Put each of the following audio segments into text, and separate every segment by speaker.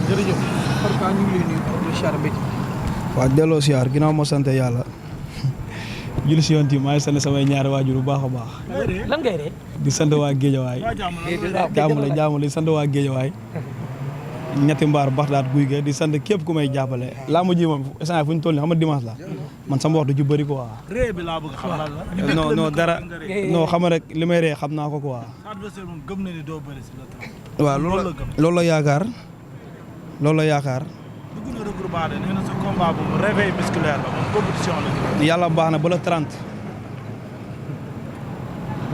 Speaker 1: jërëjëf. Farka ñu ngi lay nuyu di siyaar mbéy.
Speaker 2: waaw delloo siyaar ginnaaw ma sant yàlla. julli si yoon maa ngi sant samay ñaari waajur bu baax a baax.
Speaker 1: lan ngay ree.
Speaker 2: di sant waa Géejawaay. jaamu la di sant waa Géejawaay. ñetti mbaar baxdaat guy ga di sant képp ku may jàppale. laa ma ji moom instant fu ñu toll nii xam nga dimanche la. man sama wax du ci bëri quoi.
Speaker 3: ree bi laa bëgg xam lan la.
Speaker 2: non dara non xam nga rek li may ree xam naa ko quoi.
Speaker 3: adversaire moom gëm na ni doo bëri si la trop.
Speaker 2: waaw loolu la yaakaar. loolu la yaakaar.
Speaker 3: dugg na regroupement de nee na sa combat bu mu réveil musculaire la moom compétition la.
Speaker 2: yàlla baax na ba la 30.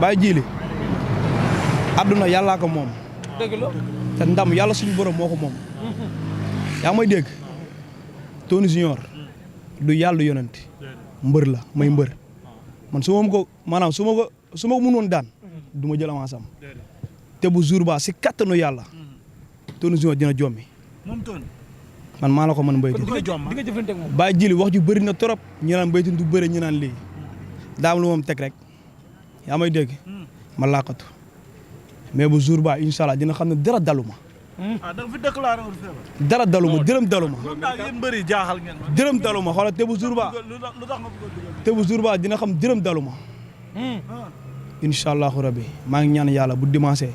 Speaker 2: bàyyi jiili. àdduna yàllaa ko moom.
Speaker 1: dëgg la.
Speaker 2: te ndam yàlla suñu borom moo ko moom. yaa may dégg. Tony Junior. du yàlla du yonent. mbër la may mbër. man su ma ko maanaam su ma ko mënoon daan. du ma jël avance am. te bu jour ba si kattanu yàlla. Tony Junior dina jommi. man maa la ko mën Mbaye Tine.
Speaker 1: di nga jëflante ak moom.
Speaker 2: bàyyi jili wax ju bëri na trop. ñu naan Mbaye Tine du bëre ñu naan lii. daam lu moom teg rek. yaa may dégg. ma laqatu. mais bu jour ba incha allah dina xam ne dara dalu ma.
Speaker 3: ah da nga fi déclaré woon feebar.
Speaker 2: dara dalu ma dërëm dalu ma.
Speaker 3: yéen mbëri jaaxal ngeen ma.
Speaker 2: dërëm dalu ma xoolal te bu jour ba.
Speaker 3: lu tax nga bëgg a dugal.
Speaker 2: te bu jour ba dina xam dërëm dalu ma. incha allahu rabi maa ngi ñaan yàlla bu dimanche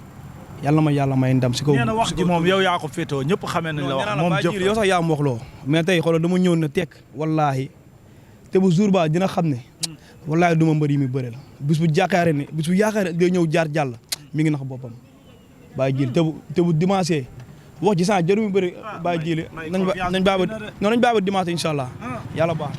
Speaker 2: yàlla ma yàlla may ndam si kaw.
Speaker 3: nee na wax ji moom yow yaa ko féetoo ñëpp xamee nañ la wax moom jëf
Speaker 2: yow sax yaa ma wax loo mais tey xoolal dama ñëw na tekk wallaahi te bu jour ba dina xam ne wallaahi du ma mbër yi muy bëre la bis bu yaakaaree ne day ñëw jaar jàll mi ngi nax boppam bàyyi jili te bu dimanche wax ji sax jarul mu bëri bàyyi jili nañ ba dimanche incha allah yàlla baax